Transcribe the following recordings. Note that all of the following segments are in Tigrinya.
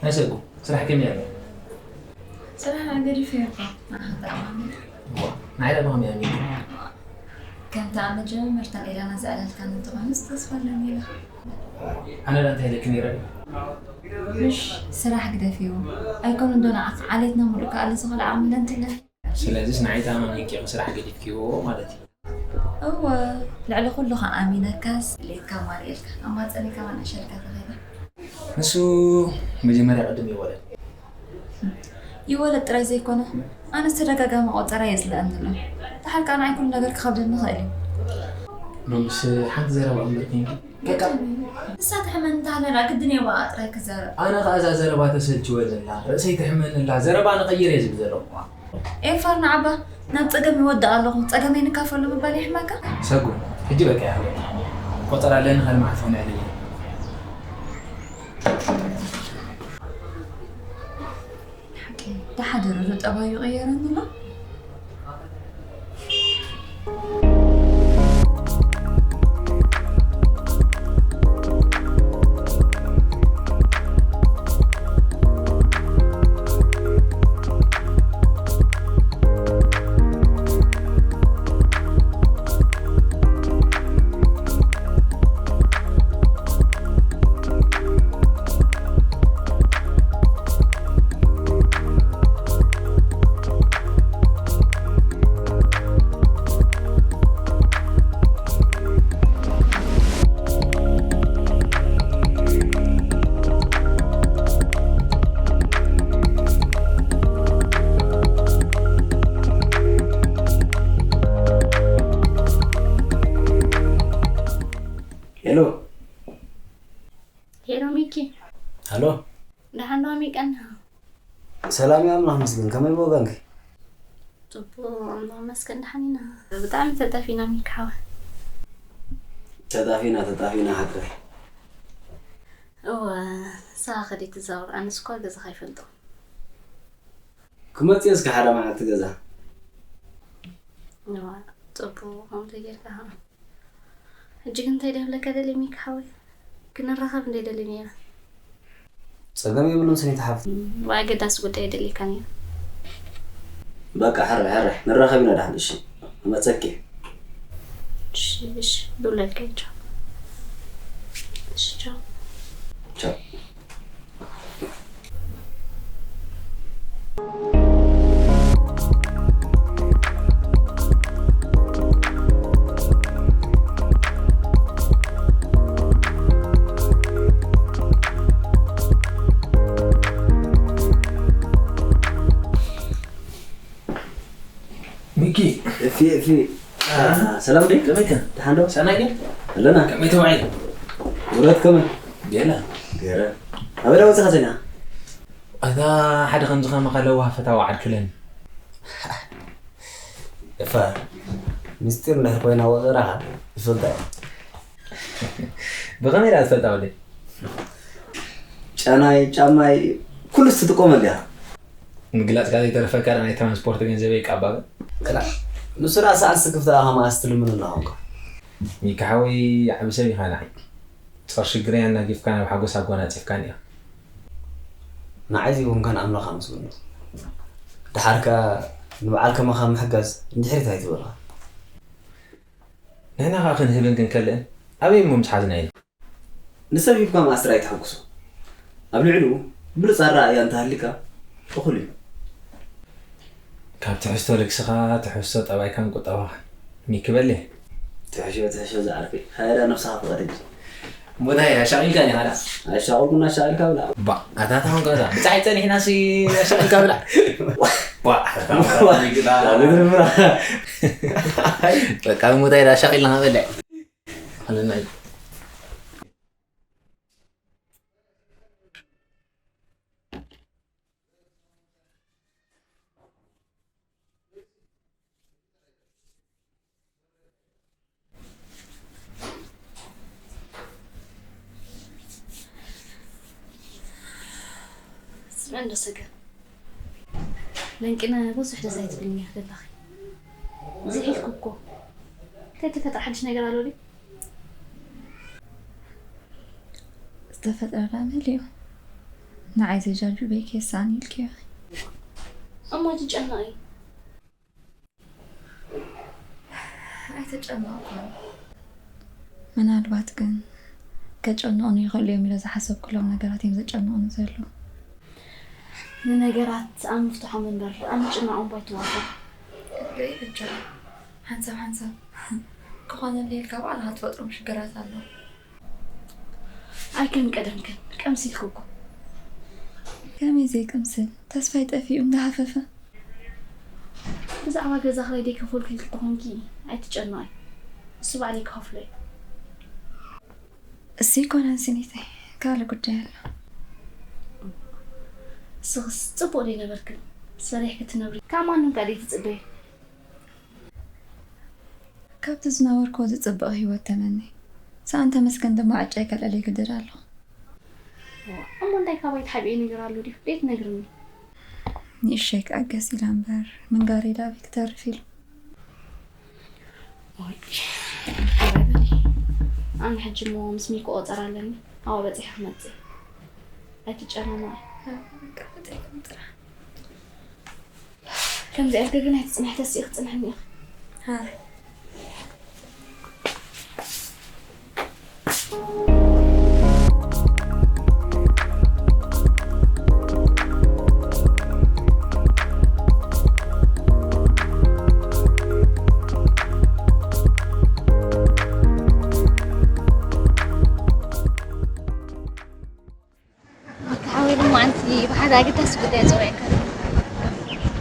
ኣይሰጉ፣ ስራሕ ከመይ ኣሎ? ስራሕ ገዲፈ እኮ። ኣኸታማሚ ንዓይ ደኣ ብኸመይ ኣሚንኪ? ከምታ ኣብ መጀመርታ ሜላና ዘዕለልካኒ እንተኾይኑስ ተስፋ ኣለኒ ኢለ። ኣነ ደኣ እንታይ ኢለኪ ነይረ? ምሽ ስራሕ ግደፍዎ። ኣይኮነ እንዶ ንዓኺ ዓሌትና ሙሉእ ከኣ ዝኽእል ዓቕሚ ለንትለ። ስለዚስ ንዓይ ተኣማሚንኪ ኢኺ ስራሕ ገዲፍክዎ ማለት እዩ። እወ፣ ልዕሊ ኩሉ ከኣ ኣሚነካስ ኢለካ ማርኤልካ ኣማጸኒ ከማን ኣሸልካ ተኸይዳ። ንሱ መጀመርያ ቅድም ይወለድ። ይወለድ ጥራይ ዘይኮነ ኣነስ ተደጋጋሚ ቆጸራ የጽልኣኒ ኣሎ። ድሓር ከኣ ንዓይ ኩሉ ነገር ክኸብደኒ ይኽእል እዩ። ሎምስ ሓንቲ ዘረባ እምበር ኮንኪ። በቃ ንሳ ትሕመን እንተሃለና ግድን እየ ብኣ ጥራይ ክዛረብ። ኣነ ከኣ እዛ ዘረባ ተሰልችወለላ፣ ርእሰይ ትሕመንላ፣ ዘረባ ንቐይር እየ ዝብል ዘለኹ። ኤፋር ንዓባ ናብ ጸገም ይወድእ ኣለኹ፣ ጸገመይ ንካፈሉ ምባል የሕመካ? ሰጉ፣ ሕጂ በቃ ይሓለና። ቆጸራ ኣለኒ፣ ካልእ መዓልቲ ክነዕልል እየ። ሓቂ፣ ደሓደረ ዶ ጠባዩ ይቕየረኒ ኣሎ? ሄሎ። ሄሎ ሚኪ፣ ሃሎ። ደሓን ዶ ኣሚቀና? ሰላም እያ፣ ኣምላኽ ይመስገን። ከመይ ብወገንኪ? ጽቡቕ፣ ኣምላኽ ይመስገን ደሓን ኢና። ብጣዕሚ ተጠፊና ሚኪ ሓወይ። ተጣፊና፣ ተጣፊና ሓቀይ። እወ፣ ንስኻ ከደይ ትዛወር፣ ኣነስ እኳ ገዛኻ ኣይፈልጦ። ክመጽእ እስከ ሓደ መዓልቲ ገዛ። እዋ፣ ጽቡቕ፣ ከምኡ ተጌርካ ኸዓ። ሕጂ ግን እንታይ ድየ ክብለካ ደልየ ሚኪ ሓወይ? ክንራኸብ እንደ ደሊ ነይረ። ጸገም የብሉን ስኒት ሓፍቲ። ብኣገዳሲ ጉዳይ ደልየካ ነይረ። በቃ ሕራይ ሕራይ ንራኸብ ኢና ደሓን። እሺ እመጸኪ። እሺ እሺ፣ ዱለልካ ቻው። እሺ ቻው። ቻው። ሚኪ፣ እፊ እፊ። ሰላም ዲ? ከመይ ከ? ደሓን ዶ? ሰናይ ግን? ኣለና። ከመይ ተባዒል? ውረት ከመይ? ገለ ገረ። ኣበይ ዳ ወጽኻ ዘና? ኣታ ሓደ ከምዚ ከማኻ ለዋህ ፈታዊ ዓድክለኒ። እፋ ምስጢር እንድሕር ኮይና ወዘራኻ ትፈልጣ እያ። ብኸመይ ዳ ትፈልጣ ወለይ? ጨናይ ጫማይ ኩሉ ትጥቀመሉ እያ። ምግላጽካ ዘይተረፈካ ዳ ናይ ትራንስፖርት ገንዘበይ ይቃባበ። ክላ ንሱ ዳ ሰኣን ስክፍታ ከማስ ትልምኑ እናኾንካ። ሚካ ሓወይ ዓቢ ሰብ ኢኻ ንዓይ። ጸር ሽግረይ ኣናጊፍካ ናብ ሓጎስ ኣጓናጺፍካኒ ኢኻ። ንዓይ ዘይኮንካን ኣምላኽ ኣመስግኖ። ደሓር ከኣ ንበዓል ከማኻ ምሕጋዝ እንድሕሪት ኣይትበልኻ። ንሕና ከኣ ክንህብን ክንከልእን ኣበይ እሞ ምስ ሓዝና ኢና? ንሰብ ሂብካ መኣስ ጥራይ ተሐጉሶ። ኣብ ልዕሊኡ ብሉጽ ኣረኣእያ እንተሃሊካ እኹል እዩ። ካብ ትሕዝቶ ልግስኻ፣ ትሕዝቶ ጠባይካን ቁጠባኻን። ሚኪ በሊ። ትሕሾ ትሕሾ ዝዓርከይ። ሃይዳ ነብስኻ ፍቐድ እንጂ። ሞታይ ኣሻቒልካ ዲኻ ዳ? ኣሻቑልኩና ኣሻቒልካ ብላ። ባ ኣታ ታሁን ጋዛ ብጻይ ጸኒሕና ሲ ኣሻቒልካ ብላ። ባ በቃ ሞታይ ዳ ኣሻቒልና በለ። ኣለና። ስምዒ እንዶ ሰገር ለንቂነ ብዙሕ ደስ ኣይትብልኛ ዘለኺ። ዝሒልኩ እኮ። እንታይ ተፈጥረ ሓድሽ ነገር ኣሎ ድዩ? ዝተፈጥረ ዳ መሊኡ። ንዓይ ዘጃጁ በይከ የሳኒ ኢልክዮ። እሞ ትጨነቒ? ኣይተጨነቕኩን። ምናልባት ግን ከጨንቑኒ ይኽእሉ እዮም ኢለ ዝሓሰብኩሎም ነገራት እዮም ዘጨንቑኒ ዘለዉ። ንነገራት ኣብ ምፍትሖም እምበር ኣብ ምጭናቖም ኣይትዋፈር። ርእይ በጃ፣ ሓንሳብ ሓንሳብ ክኾነለይ ኢልካ ባዕልኻ ትፈጥሮም ሽግራት ኣለዉ። ኣይ ከም ቀደምክን ቀምሲልኪ እኮ። ከመይ ዘይቅምስል? ተስፋይ ጠፊኡ እንዳሃፈፈ። ብዛዕባ ገዛ ክራይ ደይከፈልኩ ኢልኪ ተኾንኪ ኣይትጨነቒ። እሱ ባዕለይ ክኸፍሎ እየ። እሱ ኣይኮነን ስኒተይ፣ ካልእ ጉዳይ ኣሎ። ንስኽስ ጽቡቕ ደይነበርክን? ሰሪሕኪ ትነብሪ ካብ ማንም ከ ደይትጽበዪ? ካብቲ ዝነበርክዎ ዝጽብቕ ህይወት ተመኒ። ሰኣን ተመስገን ድማ ዕጫይ ከልዕል ይግደድ ኣለኹ። እሞ እንታይ ካባይ ትሓብኤ ነገር ኣሎ ድዩ? ደይትነግርኒ? ንእሸይ ክዕገስ ኢላ እምበር ምንጋረይ ዳበይ ክተርፍ ኢሉ። ወይ፣ ኣነ ሕጂ እሞ ምስ ሚኪ ቆጸራ ኣለኒ። ኣብኣ በጺሐ ክመጽእ። ኣይትጨናነቒ። ከምዚ ኢልኪ ግን ኣይትጽንሒ፣ ተሲእኺ ክትጽንሕኒ ኢኺ። ሃ። ሓወይ፣ ሎማዓንቲ ብሓደ ኣገዳሲ ጉዳይ ጸዊዐካ።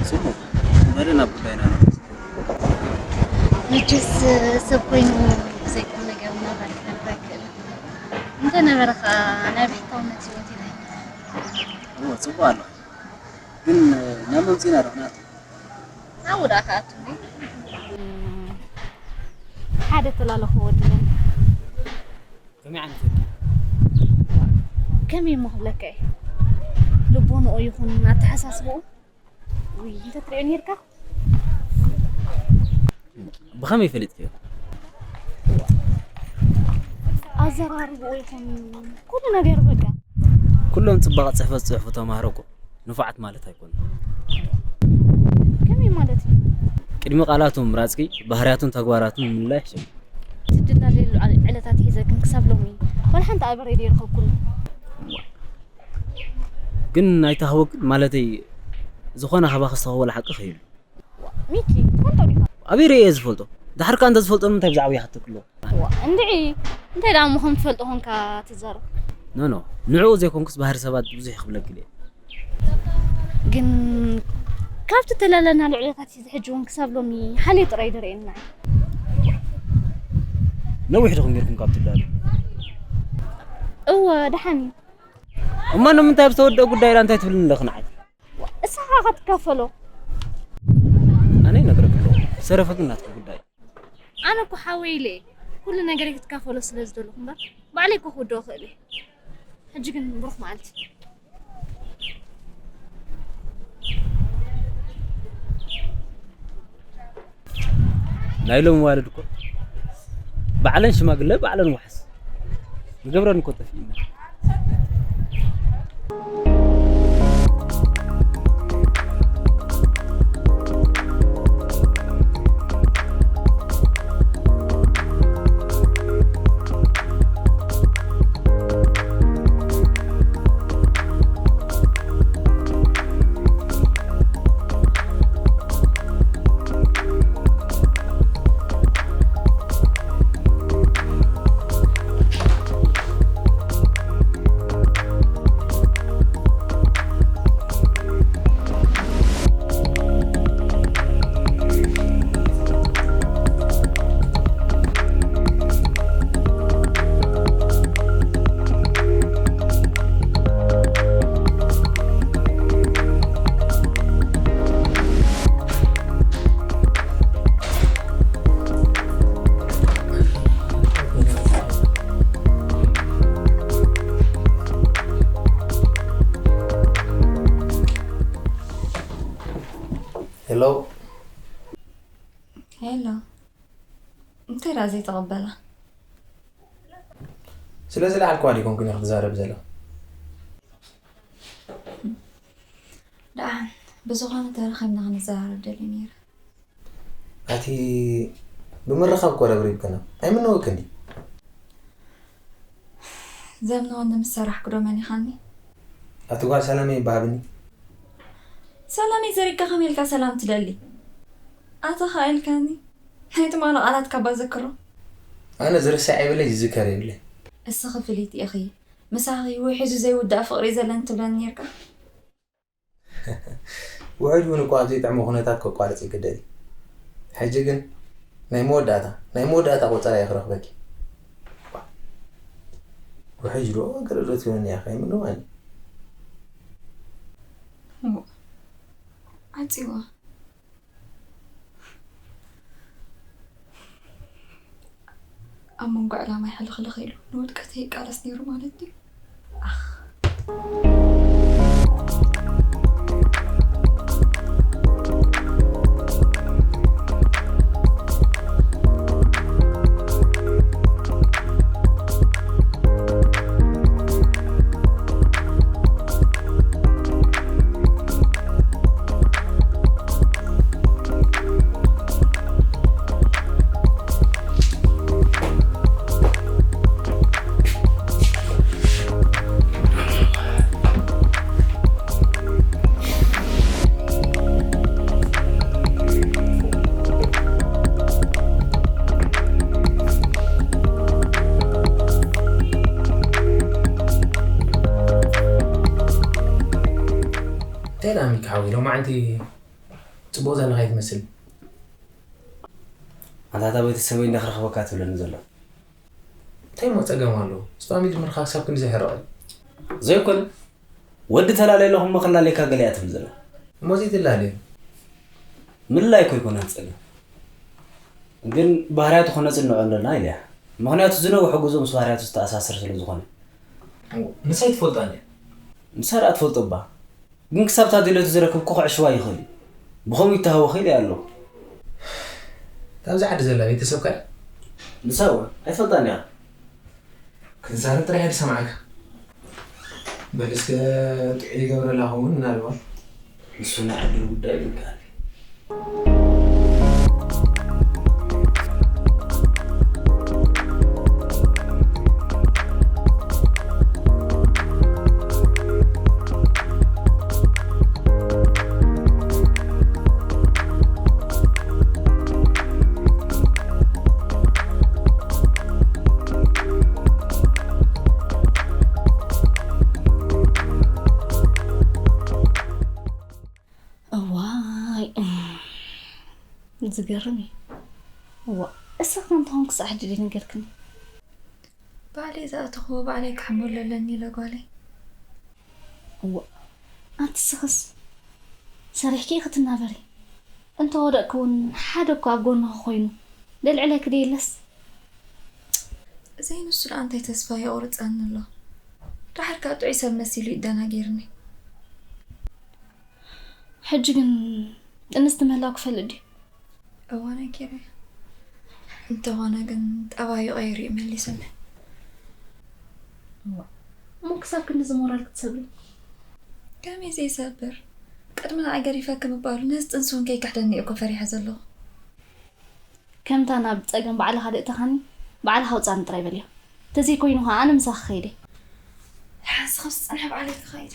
ጽቡቕ። በሊ ናብ ጉዳይና ንኣቱ። መቸስ ሰብ ኮይኑ ብዘይ ቁም ነገር እናባል ክነብር ኣይክእልን። እንተነበረ ኸኣ ናይ ብሕታውነት ህይወት ኢለ። እወ፣ ጽቡቕ ኣሎ። ግን ናብ መምጺና ዶ ክንኣቱ? ኣብኡ ደኣ ክኣቱ እንዴ? ሓደ ተላለኹ ወዲ መን? ከመይ ዓይነት ወዲ? ከመይ እሞ ክብለካ እየ? ልቦንኡ ይኹን ኣተሓሳስብኡ፣ ውይ፣ እንተ ትሪኦ ነይርካ። ብኸመይ ፈሊጥክዮ? ኣዘራርብኡ ይኹን ኩሉ ነገር በቃ። ኩሎም ጽባቐ ጽሕፈት ጽሑፉ ተማሃሮ እኮ ንፉዓት ማለት ኣይኮኑን። ከመይ ማለት እዩ? ቅድሚ ቃላቱ ምምራጽኪ፣ ባህርያቱን ተግባራቱን ምልላይ ይሕሸኪ። ትድላለየሉ ዕለ-፣ ዕለታት ሒዘ ግን ክሳብ ሎሚ ዋላ ሓንቲ ኣበሬ ደይረኸብኩሉ። ግን ኣይተሃወክን፣ ማለተይ፣ ዝኾነ ካባኺ ዝተኸወለ ሓቂ ከይህሉ። ሚኪ፣ ትፈልጦ ዲኻ? ኣበይ ርእየ ዝፈልጦ? ድሓር ከኣ እንተ ዝፈልጦ ንምንታይ ብዛዕባ ይሓተኩ ኣለኹ? ዋ፣ እንድዒ፣ እንታይ ደኣ እሞ ከም ትፈልጦ ኾንካ ትዛረብ? ኖ፣ ኖ፣ ንዕኡ ዘይኮንኩስ ባህሪ ሰባት ብዙሕ ይኽብለኪ እየ። ግን ካብቲ እተላለናሉ ዕለታት እዚ ሕጂ እውን ክሳብ ሎሚ ሓልዮ ጥራይ እዩ ዝርእየና። ነዊሕ ዲኹም ኔርኩም ካብ ትላለዩ? እወ፣ ደሓን እዩ። እሞ ንምንታይ ኣብ ዝተወደአ ጉዳይ ኢላ እንታይ ትብልኒ ኣለኺ ንዓይ? እስኻ ኢኻ ትካፈሎ። ኣነ ይነግረኪ ኣለኹ፣ ዝተረፈ ግን ናትኪ ጉዳይ። ኣነ እኮ ሓወይ ኢለ እየ ኩሉ ነገረይ ክትካፈሎ ስለ ዝደለኹ እምበር፣ ባዕለይ እኮ ክውድኦ እኽእል እየ። ሕጂ ግን ብሩኽ መዓልቲ። ናይ ሎሚ ዋልድ እኮ ባዕለን ሽማግለ፣ ባዕለን ዋሕስ። ዝገብረን እኮ ጠፊእና። ሄሎ። ሄሎ። እንታይ ደኣ ዘይተቐበላ? ስለ ዝለዓልክዋ ዲኮንኩን እየ ክዛረብ ዘለኹ። ደሓን፣ ብዝኾነ ተረኺብና ክንዘራረብ ደልየ ነይረ። ኣቲ ብምርኻብ እኮ ረብሪብክና። ኣይምነወክን ድዩ? ዘምነወኒ ምስ ሰራሕኩ ዶ መኒኻኒ? ኣቲ ጓል ሰላመይ ይበሃብኒ። ሰላመይ ዘሪግካ ከመይ ኢልካ ሰላም ትደሊ? ኣታ ኸኣ ኢልካኒ። ናይ ትማሊ ቃላትካ እባ ዘክሮ። ኣነ ዝርሳዕ የብለይ፣ ዝዝከር የብለይ። እስኺ ፍልይቲ ኢኺ። ምሳኺ ውሒዙ ዘይውዳእ ፍቕሪ እዩ ዘለኒ ትብለኒ ኔርካ። ውሑድ እውን እኳ ኣብ ዘይጥዕሞ ኩነታት ከቋርጽ ይግደድ እዩ። ሕጂ ግን ናይ መወዳእታ፣ ናይ መወዳእታ ቆጸራ እየ ክረኽበኪ። ውሕጅ ዶ ገለ ዶ ትብለኒ እያ ከይምንዋኒ። እሞ፣ ዓጺዋ። ኣብ መንጎ ዕላማይ ሕልኽልኽ ኢሉ ንውድቀተይ ይቃለስ ነይሩ ማለት ድዩ? ኣኽ። እንታይ ደኣ ሚኪ ሓወይ፣ ሎማዓንቲ ጽቡቕ ዘለኻ ኣይትመስል። ኣንታ እታ ቤተሰበይ እንዳ ክረኽበካ ትብለኒ ዘሎ። እንታይ እሞ ጸገም ኣለዎ? ምስ ፋሚሊ ምርኻብ ክሳብ ክንዲ ዘይሕርቕ እዩ። ዘይኮነ፣ ወዲ ተላለየ ኣለኹ እሞ ክላለየካ ገለ እያ ትብል ዘላ። እሞ ዘይትላለዩ? ምልላይ እኮ ኣይኮነን ጸገም። ግን ባህርያቱ ክነጽንዖ ኣለና ኢለ እያ። ምኽንያቱ ዝነውሐ ጉዞ ምስ ባህርያቱ ዝተኣሳሰር ስለ ዝኾነ። ንሳ ኣይትፈልጣን እያ። ንሳ ደኣ ትፈልጦ እባ። ግን ክሳብ እታ ድሌቱ ዝረክብ እኮ ክዕሽዋ ይኽእል እዩ። ብኸምኡ ይተሃወኽ ኢለ እያ ኣለኹ። እታ ኣብዚ ዓዲ ዘላ ቤተሰብካ ድያ? ንሳ እወ፣ ኣይትፈልጣን እያ። ክንዛረብ ጥራይ እየ ዝሰምዓካ። በል እስከ ጥዑይ ይገብረላ ኸውን ምናልባት። ንሱ ናይ ዕድል ጉዳይ እዩ ይበሃል። እዋይ፣ ዝገርም እዩ። እዋ፣ እስኻ እንተኾንክ ክሳዕ ሕጂ ዘይነገርክኒ? ባዕለይ ዝኣተኽዎ ባዕለይ ክሕመሉ ኣለኒ ኢለ ጓለይ። እዋ፣ ኣንቲ ስኽስ ሰሪሕኪ ኢኺ ትናበሪ። እንተ ወደቅኪ እውን ሓደ እኳ ኣብ ጎንኺ ኮይኑ ደልዕለኪ ደየለስ? ዘይንሱ ደኣ እንታይ ተስፋ የቑርጸኒ ኣሎ? ደሓር ከኣ ጥዑይ ሰብ መሲሉ ይደናጌርኒ። ሕጂ ግን ጥንስቲ ምህላው ክፈልጥ ድዩ? እወ ነጊረ። እንተኾነ ግን ጠባዩ ቀይሩ እዩ መሊሱኒ። እዋ፣ እሞ ክሳብ ክንድዚ ሞራል ክትሰብሪ? ከመይ ዘይሰብር? ቅድሚ ንዓይ ገዲፈኪ ምባሉ ነዚ ጥንሲ እውን ከይክሕደኒ እየ እኮ ፈሪሐ ዘለኹ። ከምታ ናብ ጸገም ባዕልኻ ደእተኻኒ፣ ባዕልኻ ኣውጻኒ ጥራይ በልዮ። ተዘይኮይኑ ኸኣ ኣነ ምሳኺ ከይደ። ሓንስ ካብ ዝጸንሐ ባዕለይ ክኸይድ።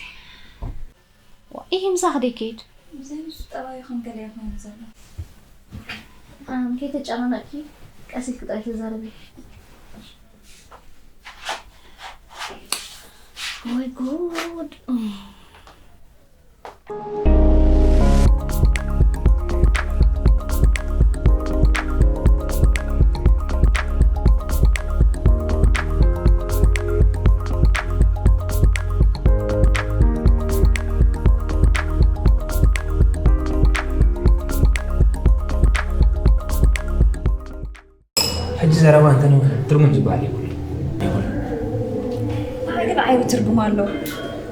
ዋ፣ ኢሂ ምሳኺ ደይከይድ። ብዘይ ንሱ ጠባዩ ከም ገለ ይኾን ዘሎ። ኣም፣ ከይተጨናነቕኪ ቀስ ኢልኪ ጥራይ ተዛረቢ። ወይ ጉድ። ሕጂ ዘረባ እንተነውሐ ትርጉም ዝበሃል የብሉን። የብሉን። ንዓይ ግን ዓቢ ትርጉም ኣለዎ።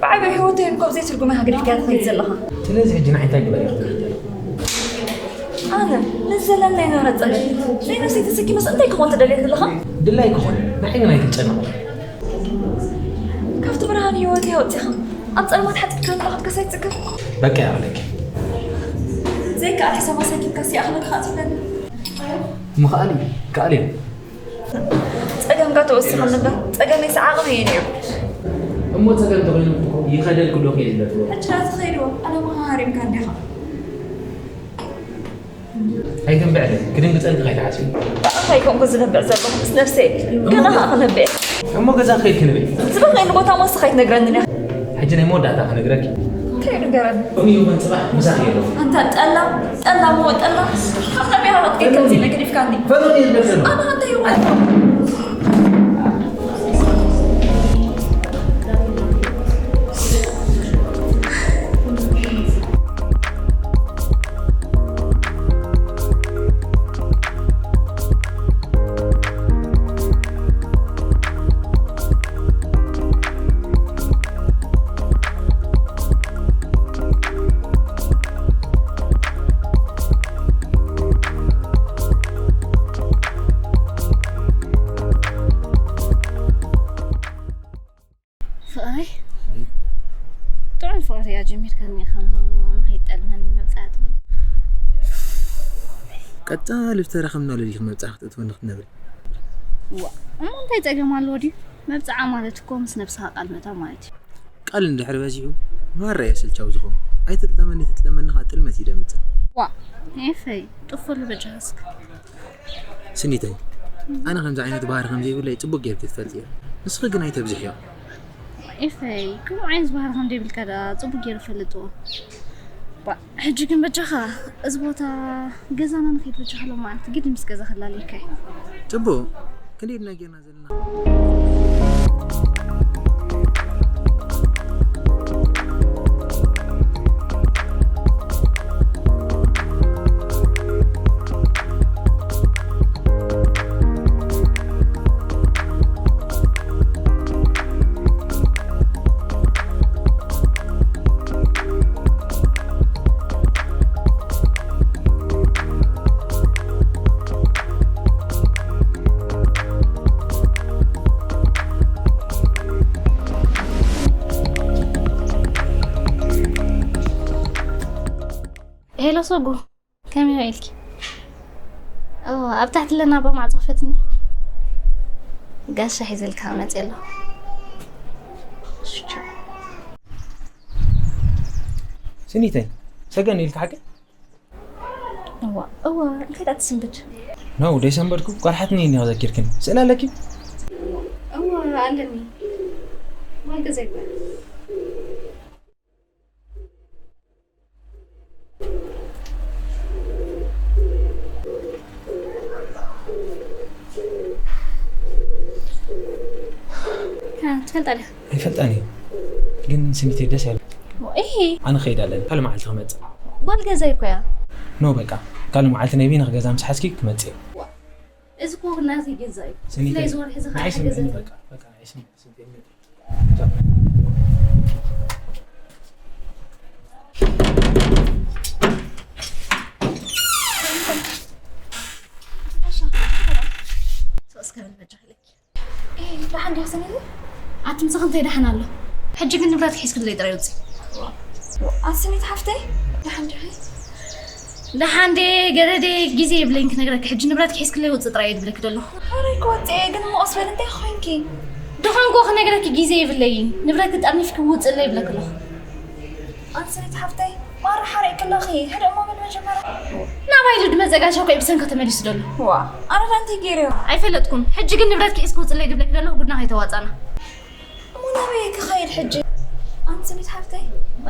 ብዓቢ ህይወተይ እንኮ ብዘይ ትርጉም ኢኻ ገዲፍካያ ትኸይድ ዘለኻ። ስለዚ ሕጂ ንዓይ እንታይ ግበር ኢኻ ትብለኒ ዘለኻ? ኣነ ነዚ ዘለናዮ ንብረት ጸኒሐ ዘይነብሰይ ተሰኪመስ እንታይ ክኾን ትደልዮ ዘለኻ? ድላይ ክኾን፣ ንዓይ ግን ኣይትጨነቕ። ካብቲ ብርሃን ህይወተይ ኣውጺኻ ኣብ ጸልማት ሓቲትካ ንረኸብካ ሳይትጽገብ። በቃ ይኣኽለኪ። ዘይከኣል ሕሳብ ኣሰኪምካ ሲኣኽለካ ኣጽፍለኒ። ምኽኣል እዩ፣ ከኣል እዩ። ጸገምካ ተወሲኹ እምበር፣ ጸገመይ ሰዓቕሚ እዩ ነይሩ። እሞ ጸገም ተኾይኑ እኮ ይኸደልኩ ዶ ከይድለትዎ? ሕጂ ናቲ ኸይድዎ፣ ኣነ መሃሪምካ እንዲኻ። ኣይትንብዕለይ፣ ክድንግጸልኪ ከይትሓስቢ። ብኣኻ ኣይኮንኩ ዝነብዕ ዘለኹ፣ ምስ ነብሰይ። ገና ኸኣ ክነብዕ። እሞ ገዛ ክኸይድ ክንብል። ዝበቕዐኒ ቦታ እሞ ንስኻ ኣይትነግረንን ኢኻ። ሕጂ ናይ መወዳእታ ክነግረኪ። እንታይ ንገረኒ? ሎሚ ይኹን ጽባሕ ምሳኺ የለኹ። ኣንታ ጠላ፣ ጠላ እሞ ጠላ። ካብ ናበይ ሃረጥከ ከምዚ ኢለ ገዲፍካኒ? ፈቶኒ እዩ ዝብል ዘሎ። ኣነ ኣንታ ይኹን። ፍቕረይ፣ ጥዑም ፍቕሪ እያ ጀሚርካኒ ኢኻ እሞ ንኸይትጠልመኒ መብጻዕቲ። ቀጻሊ ዝተራኸብናሉ ኢልኪ መብጻዓ ክትእትወኒ ክትነብሪ። ዋ፣ እሞ እንታይ ጸገም ኣለዎ ድዩ? መብጻዓ ማለት እኮ ምስ ነብስኻ ቃል ምእታው ማለት እዩ። ቃል እንድሕር በዚሑ ማራ እየ ስልቻው ዝኸውን። ኣይትጥለመኒ፣ ትጥለመኒ ኸኣ ጥልመት እዩ ደምጽእ። ዋ፣ ኤፈይ፣ ጥፉሉ በጃኻ እስከ። ስኒተይ፣ ኣነ ከምዚ ዓይነት ባህሪ ከም ዘይብለይ ጽቡቕ ጌርኪ ትፈልጢ ኢኺ። ንስኺ ግን ኣይተብዝሕዮ። ኤፈይ፣ ከምኡ ዓይነት ባህሪ ከም ዘይብልካ ደኣ ጽቡቕ ገይረ እፈልጥ እየ። ባ፣ ሕጂ ግን በጃኻ፣ እዚ ቦታ ገዛና ንኸይድ በጃኻ፣ ሎማዓንቲ ግዲ ምስ ገዛ ከላልየካ እየ። ጽቡቕ፣ ክንደይ ኢድና ጌርና ዘለና? ሄሎ ሰጉ፣ ከመይ ውዒልኪ? ኦ፣ ኣብ ታሕቲ ኣለና፣ ኣብ ማዕጾ ክፈትኒ። ጋሻ ሒዘልካ መጽእ ኣለኹ። እሺ፣ ቻው። ስኒተይ፣ ሰገን ኢልካ ሓቂ? እዋ፣ እዋ፣ እንታይ ደኣ ትስንብድ? ነው፣ ደይሰንበድኩ፣ ቆርሓትኒ እኒኦ ዘኪርክን። ስእሊ ኣለኪ? እዋ፣ ኣለኒ። ማን ገዛ ይባል? እ፣ ትፈልጣ ዲኻ? ኣይፈልጣን እየ። ግን ስኒተይ ደስ ያለ። እሂ። ኣነ ኸይድ ኣለኒ። ካልእ መዓልቲ ክመጽእ። ጓል ገዛይ እኮ እያ። ኖ በቃ። ካልእ መዓልቲ ናይ ቢንኽ ገዛ ምስ ሓዝኪ ክመጽእ እየ። ዋ፣ እዚ እኮ ናተይ ገዛ እዩ። ስኒተይ፣ ብፍላይ እዚ ወርሒ እዚ ንዓይ ከዓ ስምዕኒ ገዛ በቃ። በቃ ንዓይ ስምዕኒ፣ ስኒተይ። ኣቲ ምሳኺ እንታይ ደሓን ኣሎ? ሕጂ ግን ንብረት ሒዝክለይ ጥራይ ውፅእ። ኣቲ ስኒት ሓፍተይ፣ ደሓን ዲኺ? ደሓን ዲየ፣ ገለ ዲየ፣ ግዜ የብለይን ክነግረኪ። ሕጂ ንብረት ሒዝክለይ ውፅእ ጥራይ እየ ዝብለኪ ዘለኹ። ሕራይ ክወፅእ እየ፣ ግን እሞ ቀስ በሊ፣ እንታይ ኮይንኪ? ድኾንኩ ክነግረኪ ግዜ የብለይን። ንብረት ጠርኒፍኪ ውፅእለይ ይብለኪ ኣለኹ። ኣንሰይቲ ሓፍተይ፣ ማራ ሓሪቕኪ ኣለኺ። ሕደ እሞ በል መጀመርያ። ናባይ ኢሉ ድመጸ ጋሻ እኮ እዩ ብሰንኪ ተመሊሱ ዘሎ። ዋ፣ ኣነ ዳ እንታይ ገይረዮ? ኣይፈለጥኩን። ሕጂ ግን ንብረትኪ ሒዝኪ ውጽለይ ድብለኪ ዘለኹ፣ ጉድና ከይተዋጻና። እሞ ናበይ ክኸይድ ሕጂ? ኣንሰይቲ ሓፍተይ።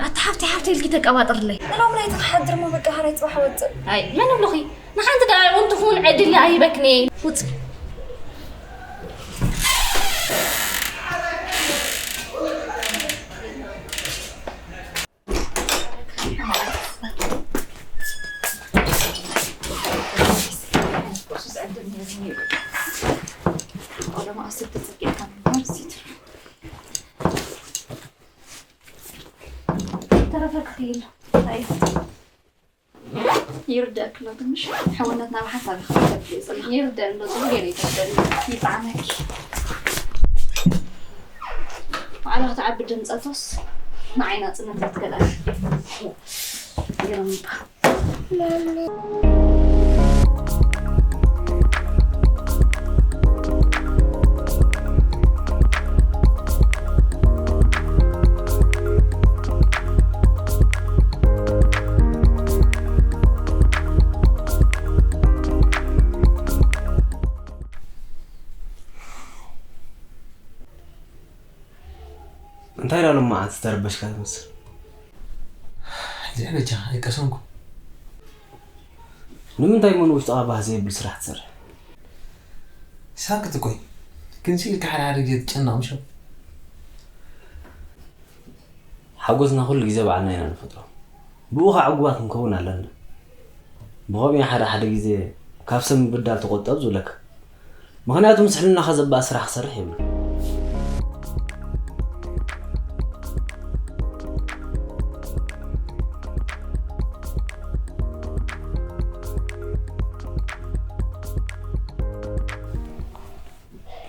ኣቲ ሓፍተይ ሓፍተይ ኢልኪ ተቀባጥርለይ። ንሎም ለይቲ ክሓድር እሞ በቃ ሓራይ ጽባሕ ወጽእ። ኣይ፣ መን ኣብሎኺ? ንሓንቲ ደኣ እውን ትኹን ዕድል ኣይበክንየ። ውጽእ። ተረፈ ክኸይድ። ኣይ። ይርደእክ ኣሎ ትንሽ። ሕውነትና ብሓሳብ ይኸፍል ይጽናሕ። ይርደእ ኣሎ፣ ጽቡቅ ገይሩ ይተርደኒ። ይጥዓመኪ። ባዕላ ክትዓቢ ድምጸቶስ። ንዓይ ናጽነት ክትከላሽ። ይረምባ። እንታይ ደኣ ሎማዓንቲ ዝተረበሽካ ትመስል? እንድዒ በጃኻ ኣይቀሰንኩ። ንምንታይ እሞ ንውሽጥኻ ባህ ዘየብል ስራሕ ትሰርሕ? ሳክት እኮ እዩ። ግን ስኢልካ ሓደ ሓደ ግዜ ትጨነቕ ምሽ? ሓጎስና ኩሉ ግዜ ባዕልና ኢና ንፈጥሮ። ብኡ ኸዓ ዕጉባት ክንከውን ኣለና። ብኸምኡ ሓደ ሓደ ግዜ ካብ ሰብ ምብዳል ተቖጠብ ዝብለካ። ምኽንያቱ ምስ ሕልናኻ ዘባእ ስራሕ ክሰርሕ የብሉን።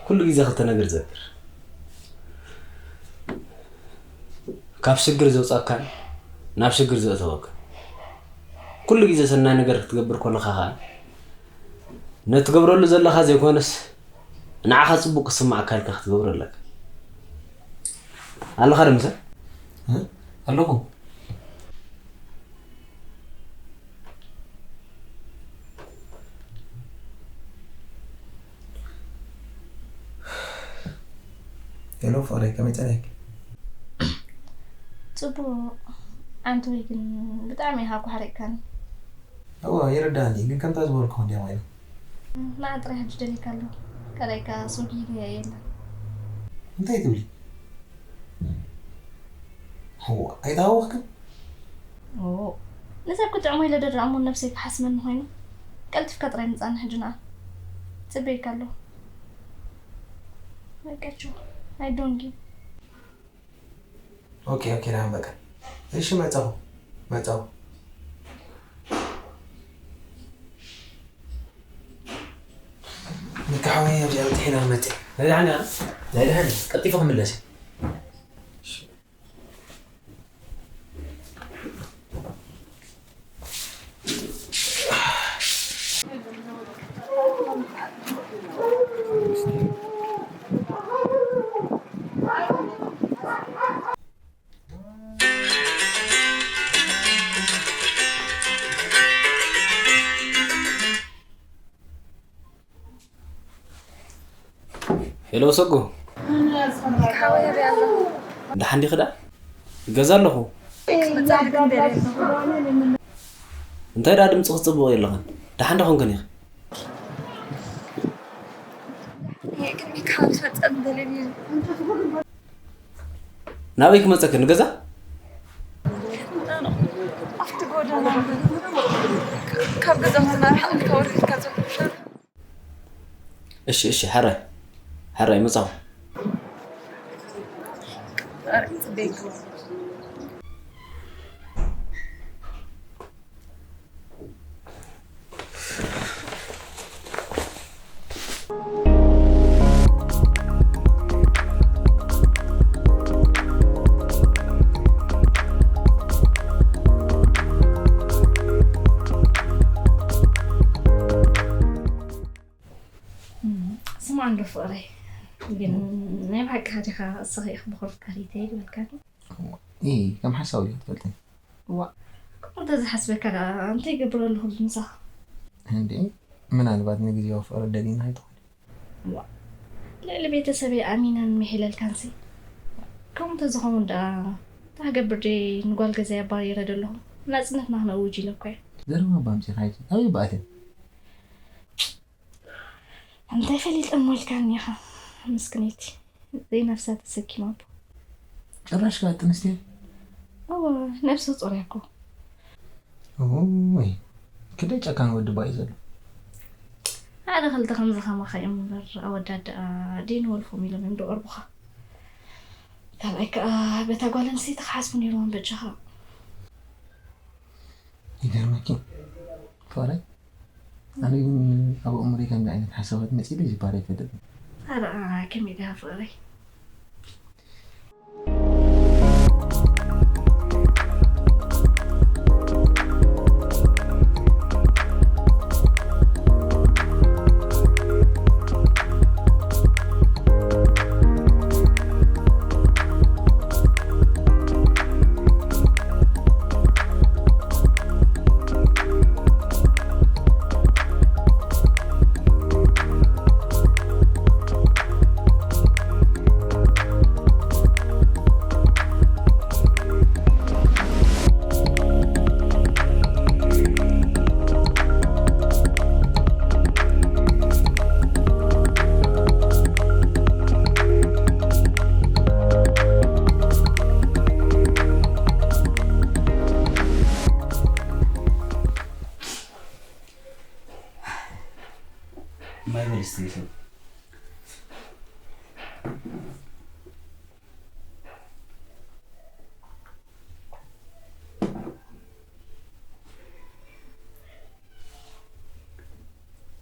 ኩሉ ግዜ ክልተ ነገር ዘክር። ካብ ሽግር ዘውጻካን ናብ ሽግር ዘእተወካን። ኩሉ ግዜ ሰናይ ነገር ክትገብር ከለኻ ኸኣ ነቲ ትገብረሉ ዘለኻ ዘይኮነስ ንዓኻ ጽቡቕ ክስምዓካ ኢልካ ክትገብሮ ኣለካ። ኣለኻ ዶ ምሳይ? እ? ኣለኹ። ሄሎ ፍቕረይ፣ ከመይ ጸኒሕኪ? ጽቡቕ። ኣንተ ወይ ግን ብጣዕሚ ኢኻ ኣኳሕሪቕካኒ። እወ፣ ይርድኣኒ፣ ግን ከምታ ዝበልኩ ክንደይ ኢለ። ንዓ ጥራይ ሕጂ ደልየካ ኣለኹ። ካልኣይካ ሰጉ ኢለያ የለን። እንታይ ትብሊ? እወ፣ ኣይተሃወኽክን? ኦ፣ ንሰብ ክጥዕሞ ኢለ ደድኣ እሞ ነብሰይ ክሓስመኒ ኮይኑ። ቀልጢፍካ ጥራይ ምጻኒ ሕጂ ንዓ። ጽበየካ ኣለኹ። በቃ ቻው። I don't give. ኦኬ፣ ኦኬ፣ ደሓን በቃ። እሺ፣ መጻኹ፣ መጻኹ። በቃ ሓወይ፣ ኣብዚኣ በጺሐ ኢና ንመጽእ። ናይ ደሓን እያ? ናይ ደሓን እያ። ቀልጢፈ ክምለስ እየ። እሺ። ሄሎ ሰጉ። ሓወይ፣ ኣበይ ኣለኹ? ደሓን ዲኺ ደኣ? ገዛ ኣለኹ። ክመጽእ ግን ደልየ ኣለኹ። እንታይ ደኣ ድምፅኺ ጽቡቕ የለኽን? ደሓን ዶ ኮንክን ኢኺ? ቅድሚካ ክትፈልጠኒ ደልየ። ናበይ ክመጸኪ? ንገዛ? ኣብቲ ጎደና ካብ ገዛውትና ርሕቕ ኢልካ ወሪድካ ዘሎ ሸር። እሺ፣ እሺ፣ ሕራይ፣ ሕራይ፣ መጻኹ። ኧረ፣ ጽበየካ። እም፣ ስማዕ እንዶ ፍቕረይ፣ ግን ናይ ብሓቅኻ ዲኻ እስኻ ኢኻ ብኹርፍካ ሪተይ ዝበልካኒ? ኢ፣ ከም ሓሳዊ ዲኻ ትፈልጥኒ? ዋእ፣ ከምኡ እንተዝሓስበካ ደኣ እንታይ ይገብር ኣለኹ ብምሳኻ? እንዴ፣ ምናልባት ንግዜያዊ ፍቕሪ ደሊና ኣይትኾን? ዋእ፣ ልዕሊ ቤተሰበይ ኣሚነን ምሒለልካንሲ። ከምኡ እንተዝኸውን ደኣ እንታይ ክገብር ድየ ንጓል ገዛይ ኣባሪረ ደለኹ? ናጽነትና ክነእውጅ ኢለ እኮ እየ። ዘረባ እባ ኣምጺእኻ ኣይትበል። ኣበይ እባ ኣትየን? እንታይ ፈሊጠ እሞ ኢልካኒ ኢኻ ምስክነይቲ ዘይነፍሳ ተሰኪማ እባ። ጭራሽ ከኣ ጥንስቲ እየን? እወ ነፍሰ ጾር እያ እኮ። ኦይ ክንደይ ጨካን ወዲ እባ እዩ ዘሎ። ሓደ ክልተ ከምዚ ከማኻ እዮም እምበር ኣወዳት ደኣ ደይንወልፎም ኢሎም እዮም ዝቐርቡኻ። ካልኣይ ከኣ በታ ጓል ኣንስተይቲ ክሓስቡ ነይርዎም በጃኻ። ይገርመኪ ፍቕረይ፣ ኣነ ግን ኣብ ኣእምሮይ ከምዚ ዓይነት ሓሳባት መጺኡ እዚ ባር ኣይፈልጥን። ኣረ ከመይ ዲኻ ፍቕረይ?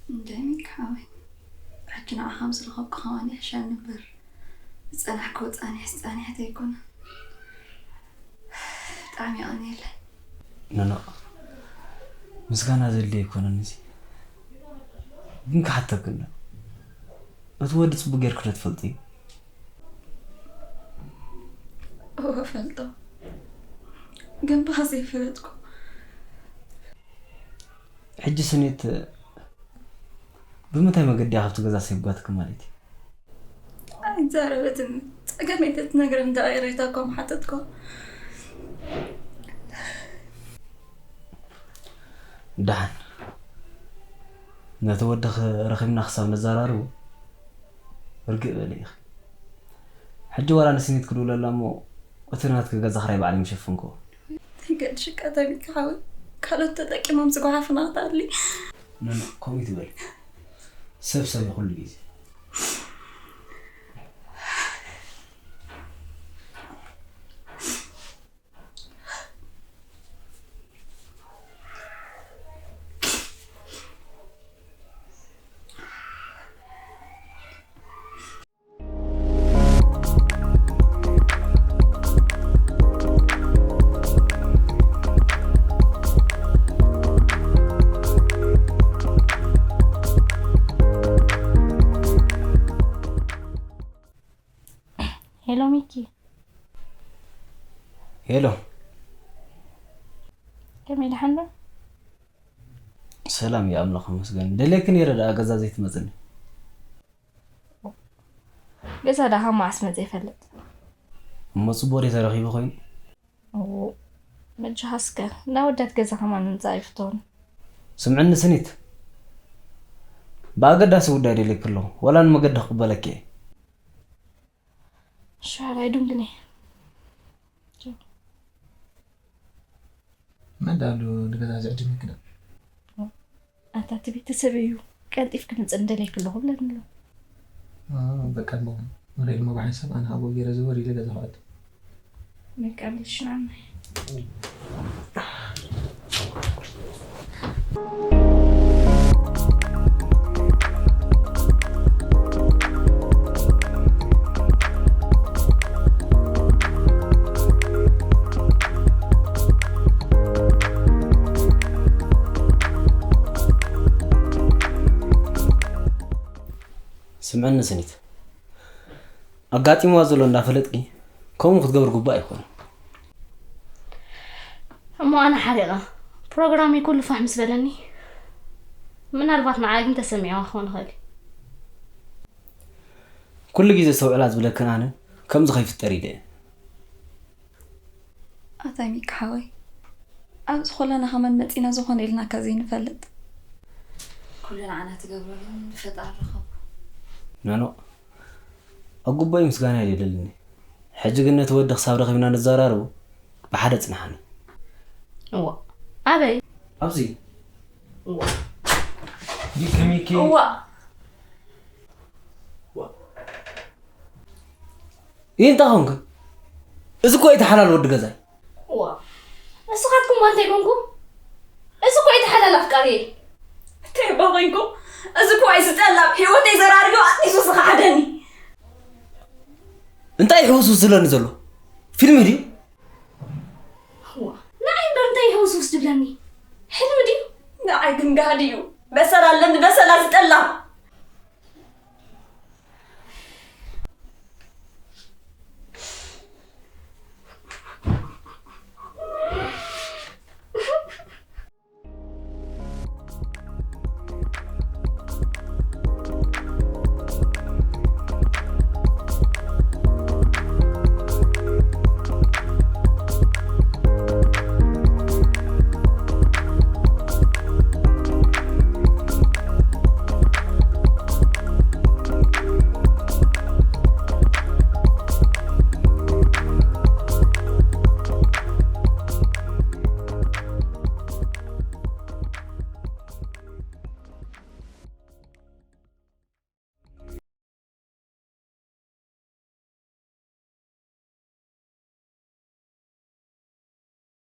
እንደሚካዊ ሕጂ ንዓኻ ምስ ረኸብኩ ከማን ይሕሸኒ እምበር፣ ዝጸናሕክዎ ጻኒሕስ ጻኒሕቲ ኣይኮነን። ብጣዕሚ የቐንየለይ። ኖኖ፣ ምስጋና ዘድልዮ ኣይኮነን እዚ። ግን ክሓተክን ዶ? እቲ ወዲ ጽቡቕ ጌርኪ ዶ ትፈልጥዮ? እወ፣ እፈልጦ። ግን ብኸ ዘይፈለጥኩ? ሕጂ ስኒት ብምንታይ መገዲ እያ ካብቲ ገዛ ሰጒጋትኪ ማለት እዩ? ኣይዛረበትን። ጸገመይ ተትነግረኒ ደኣ ይቕሬታ እኳ ምሓተትኳ። ደሓን። ነቲ ወድኺ ረኺብና ክሳብ ነዘራርቦ ርግእ በሊ ኢኺ። ሕጂ ዋላ ንስኒት ክድውለላ እሞ እቲ ናትኪ ገዛ ክራይ ባዕለይ ምሸፈንክዎ። ኣይገድሽካ ተሚካ ሓወይ፣ ካልኦት ተጠቂሞም ዝጓሓፉና ክትኣሊ። ኖኖ፣ ከምኡ ትበል። ሰብ ሰብ እዩ ኩሉ ግዜ። ሄሎ ሚኪ። ሄሎ። ከመይ፣ ደሓን ዶ? ሰላም እዩ፣ ኣምላኽ ይመስገን። ደልየኪ ነይረ ደኣ፣ ገዛ ዘይትመጽኒ? ገዛ ደኣ ካብ መዓስ መጸ ይፈልጥ? እሞ ጽቡቕ ድዩ ተረኺቡ ኮይኑ? እዎ፣ መጃኻ እስከ፣ እንዳ ወዳት ገዛ ከማን ምምጻእ ኣይፍተውን። ስምዕኒ ስኒት፣ ብኣገዳሲ ጉዳይ ደልየኪ ኣለኹ፣ ወላ ንመገዲ ክቕበለኪ እየ። እሺ፣ ሓራይ ዱንግነ። መን ደኣ ኣሎ ንገዛ ዝዕድመኪ ደኣ? ኣታ እቲ ቤተሰብ እዩ፣ ቀልጢፍኪ ምጽእ እንደለይኪ ኣለኹ ብለኒ ኣሎ። አ፣ በቃ እሞ ንኸይድ እሞ ብሓንሳብ ኣነ ካብኡ ገይረ ዘወር ኢለ ገዛ ክኣቱ። በቃ በል እሺ፣ ንዓናይ። ስምዕኒ ስኒት፣ ኣጋጢምዋ ዘሎ እንዳፈለጥኪ ከምኡ ክትገብሪ ግቡእ ኣይኮነን። እሞ ኣነ ሓሪቐ፣ ፕሮግራመይ ኩሉ ፋሕ ምስ በለኒ፣ ምናልባት ንዓኣ ግን ተሰሚዕዋ ክኸውን ይኽእል እዩ። ኩሉ ግዜ ኣስተውዕላ ዝብለክን ኣነ ከምዚ ከይፍጠር ኢለ እየ። ኣታ ሚኪ ሓወይ፣ ኣብዚ ኩልና ከማን መጺና ዝኾነ ኢልናካ ዘይንፈልጥ። ኩሉ ንዓና ትገብሮ ግን ብፈጣሪ ረኸቦ። ኖኖ፣ ኣብ ጉባኤ ምስጋና እዩ ደለኒ። ሕጂ ግን ነቲ ወዲ ክሳብ ረኺብና ንዘራረቦ ብሓደ ጽንሓኒ። እዋ፣ ኣበይ? ኣብዚ። እዋ። ሚኪ፣ ሚኪ። እዋ። ዋ። ይህ እንታይ ኾንክ? እዚ እኮ እቲ ሓላል ወዲ ገዛይ። ዋ፣ ንስኻትኩም እንታይ ኮንኩም? እዚ እኮ እቲ ሓላል ኣፍቃሪ። እንታይ እባ ኮንኩ? እዚ እኮ እዩ ዝጠላም። ህይወተይ ዘራርዮ ኣጥኒሱ ዝኸሓደኒ። እንታይ ሕውስውስ ዝለኒ ዘሎ? ፊልም ድዩ? ዋ፣ ንዓይ እምበር እንታይ እዩ ህውስውስ ዝብለኒ? ሕልሚ ድዩ? ንዓይ ግን ጋህዲ እዩ። በሰላ ኣለኒ፣ በሰላ ዝጠላም።